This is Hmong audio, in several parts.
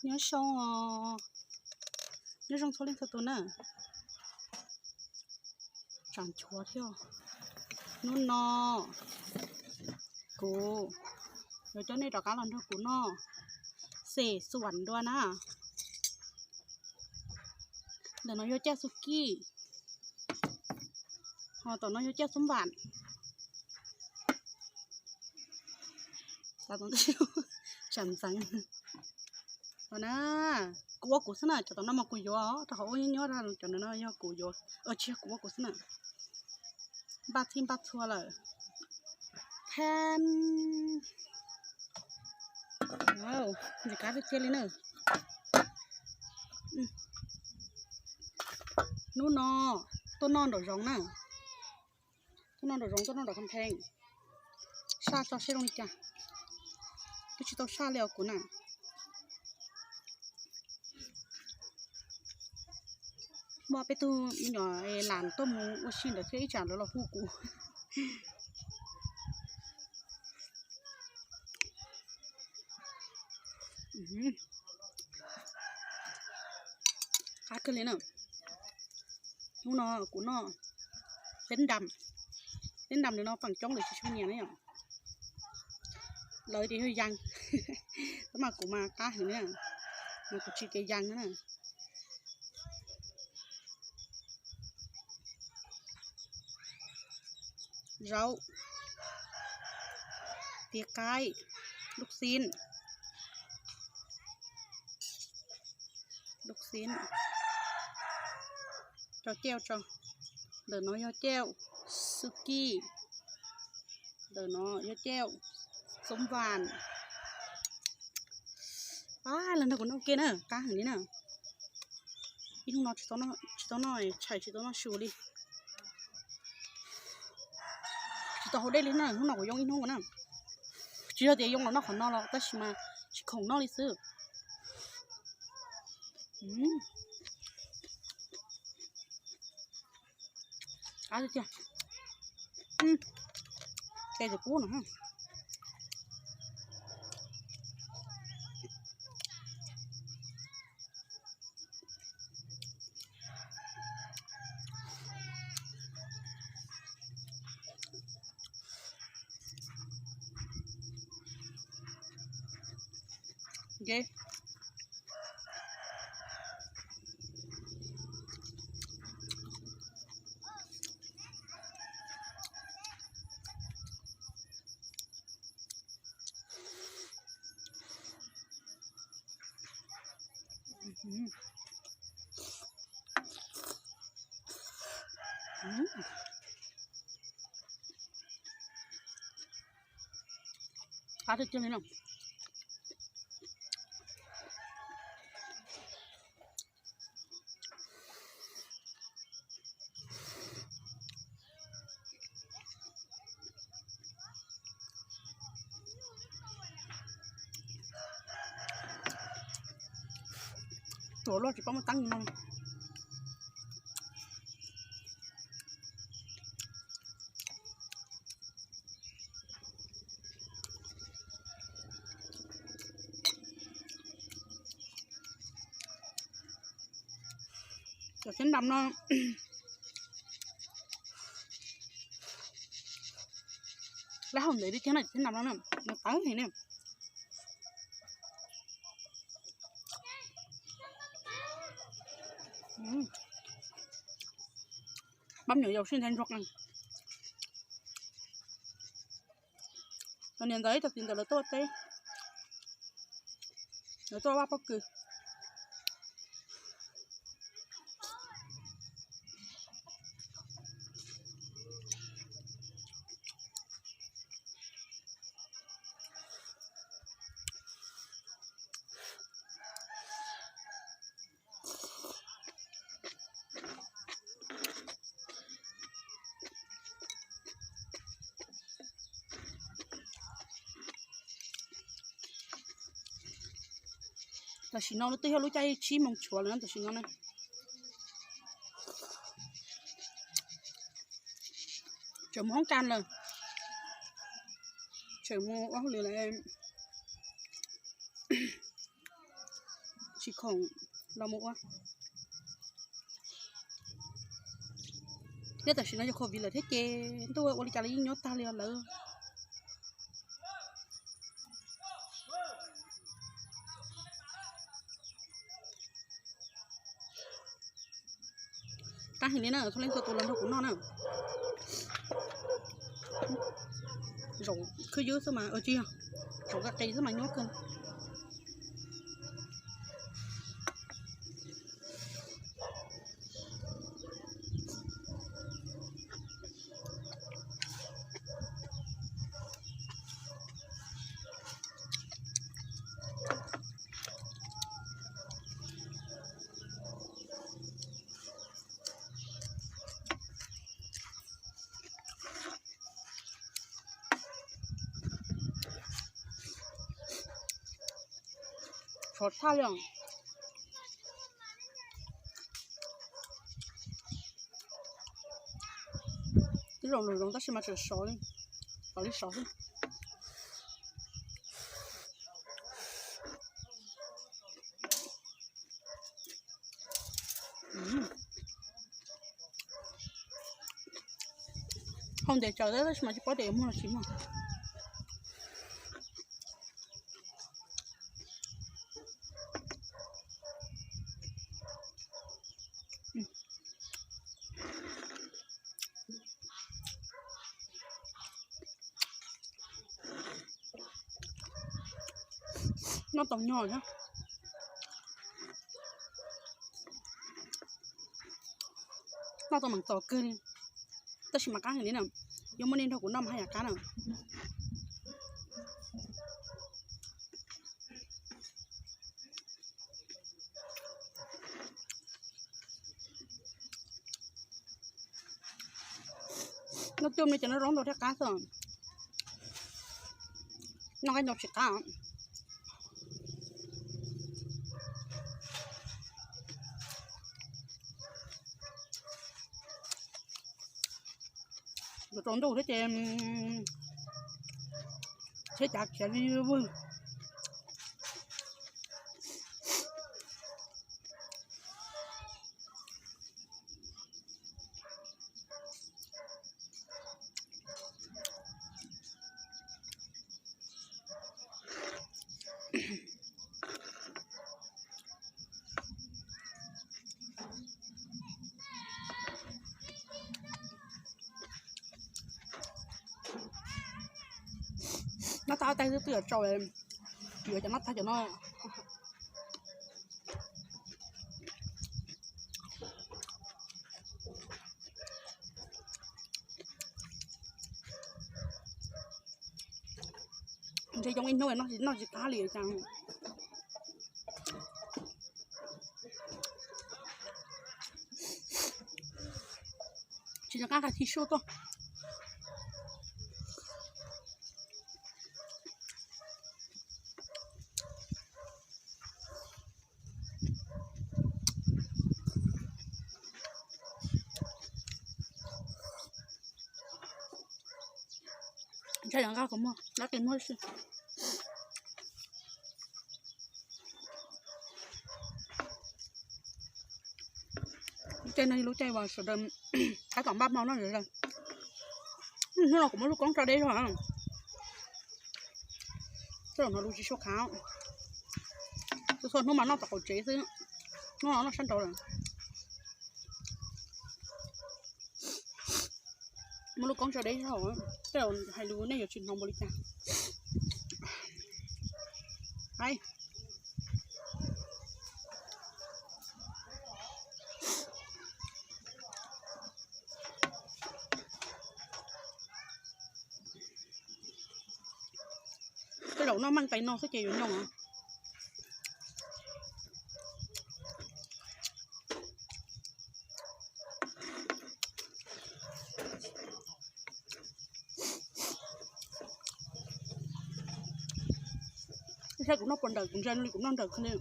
Nyob zoo os, nyob zoo txhua leej txhua tus na. Tsam nchuav thiab. Hnub no kuv yuav coj nej rov qab los nrog kuv noj xem xuam dua na. Ntawm no yog caj xu kij, ho tom no yog caj xub npam. Tsam ntxeev na, kuv ua kuv xwb na, cov tom no mas kuv yuav rau qhov ua nyob nyob rau cov no yog kuv yuav, tsis yog kuv ua kuv xwb na. Npaj txhij npaj txhua lawm. Than, ntxim qab tiag tiag li na. Hnub no tuaj noj nraum zoov na, tuaj noj nraum zoov, tuaj noj nraum Kham Pheej, saj tso seb zoo li cas. Twb tsis tau saj li os kuv na. Muaj peb tug me nyuam lam tuaj mus ua si ntawd thiab ib tsam lawv los hu kuv. Qab kawg li na. Hnub no kuv noj teb nram, teb nram ntawm no feem coob lawv tsis tshua nyiam na yom. Lawv tias yog yees, tab mas kuv mas qab heev na, mas kuv tsis tias yees na. Zaub, tiv qaib, lub xib, lub xib, rau cauj tso. Ntawm no yog cauj xub kij, ntawm no yog cauj xub npam. Ab, los nrog kuv noj ua ke na, qab heev li na. Ib hnub no tsis tau noj, tshais tsis tau noj su li. Tsis tau haus dej li na, hnub no kuv yoo ib hnub na. Tsis yog tias yoo los noj qhov no los tab sis mas tsis khoom noj li xwb. Qab tiag tiag. Tes tus kub no. Qab tiag tiag li no. Tuam luaj tsis paub muaj teeb no. Cov xib nram no, lab hau ntev li thiab no, cov xib nram no na, nws tawv heev na. Pab nyuam yaus sib ntxhais ntsuag qees. Cov niam ntxawm ib co txiv ntxawm lawv tuaj teb, lawv tuaj vaj pob kws. Tam sim no lub twb yog lub caij tsib moos tshuav lawm tam sim no na. Tseem mus hoob kas lawm, tseem mus ua hauj lwm lawm. tsis khoom los mus ua. Thiab tam sim no yog covid lawm thiab ces ntuj ua li cas los yeej nyob tag li os lawv. Qab heev li na, txhua leej txhua tus los nrog kuv noj na. Zaum khwb ywb xwb mas, tsis yog, zaum qis xwb mas nyob kawg. Sov tshaj li os. Twb zoo zoo tab sis mas tseem sov li, sov li sov xwb. Hau ntev tsawv tab sis mas tsis paub tias yuav muag los tsis muag. Noj tau nyog thiab. Noj tau meem txom kawg li, tab sis mas qab heev li na. Yuav muaj nej nrog kuv noj mas haj yam qab na. Noj coj li cov no zaub ntau thiab qab xwb. Noj qaib ntaus tsis qab. Yuav tsaus ntuj thiab ces thiab cav khiav li vwg. Noj tag ob tais xwb twb yuav tsaus, yuav cov noj tag cov no. Ntshe yoo ib hnub noj tsis qab li cas. Tsis nco qab nqa thib sub tuaj. Ntshai yog nqa kuv muag, nqa qis muag si. Lub caij no yog lub caij uas sawv daws tab tom npaj hmo noj zom zaws. Hnub no kuv muab lub koob tso deb zog. Tej zaum no lub tsis sub khav. Txhua txhua hnub mas noj tom qaum tsev xwb, hnub no noj sab nraud lawm. Muab lub koob tso deb zog, tej zaum hais lus nej yuav tsis hnov npaum li cas. Hais. Tej zaum noj meej tais no xwb ces yuav nyoos. Saib kuv noj puas nrawm, kuv ntsia li kuv noj nrawm kawg li.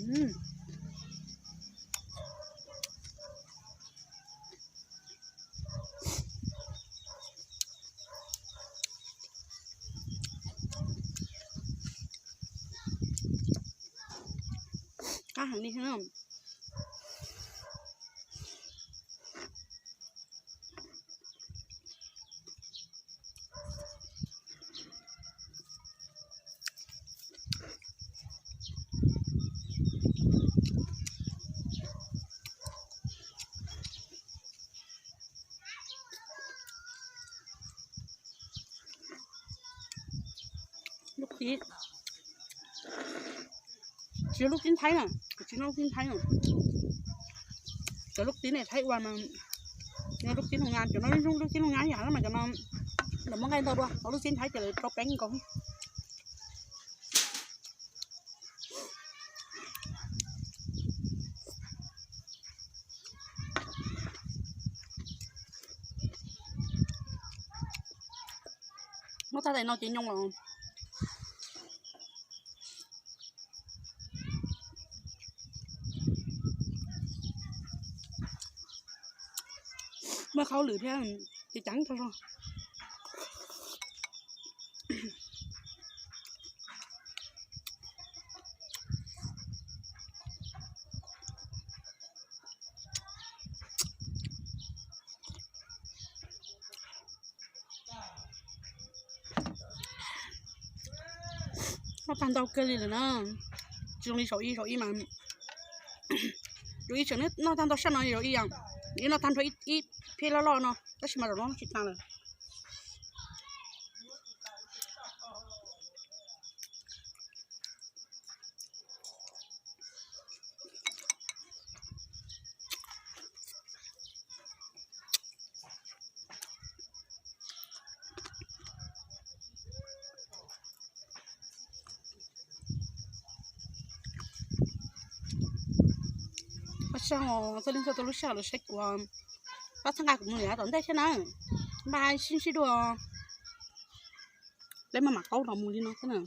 Qab heev li thiab. Lub tib, tsis yog lub tib Thaib na, kuv tsis noj lub tib Thaib na. Cov lub tib ne Thaib ua mas, lub tib Looj Nyab, cov no lub tib Looj Nyab yam mas cov no lawv muab nqaij ntau dua, lub tib Thaib ces lawv rau peeb nkaus. Muab tag tais no ces nyoos los. Muaj qhauv lwm thiab, ces ceev tag zog. Noj tag ntau kawg li lawm na. Tsis zoo li zaum ib, zaum ib mas, zaum ib tseem noj tag ntau sab no, zaum ib yam, ib noj tag nrho ib phiab loj loj no, tab sis mas zaum no tsis tag lawm. Pab sab, txhua leej txhua tus lub sij hawm los saib kuv, pab txhawb nqa kuv mus yav tom ntej thiab na. Npaj sib ntsib dua, peb maj mam qaub los mus li no xwb na.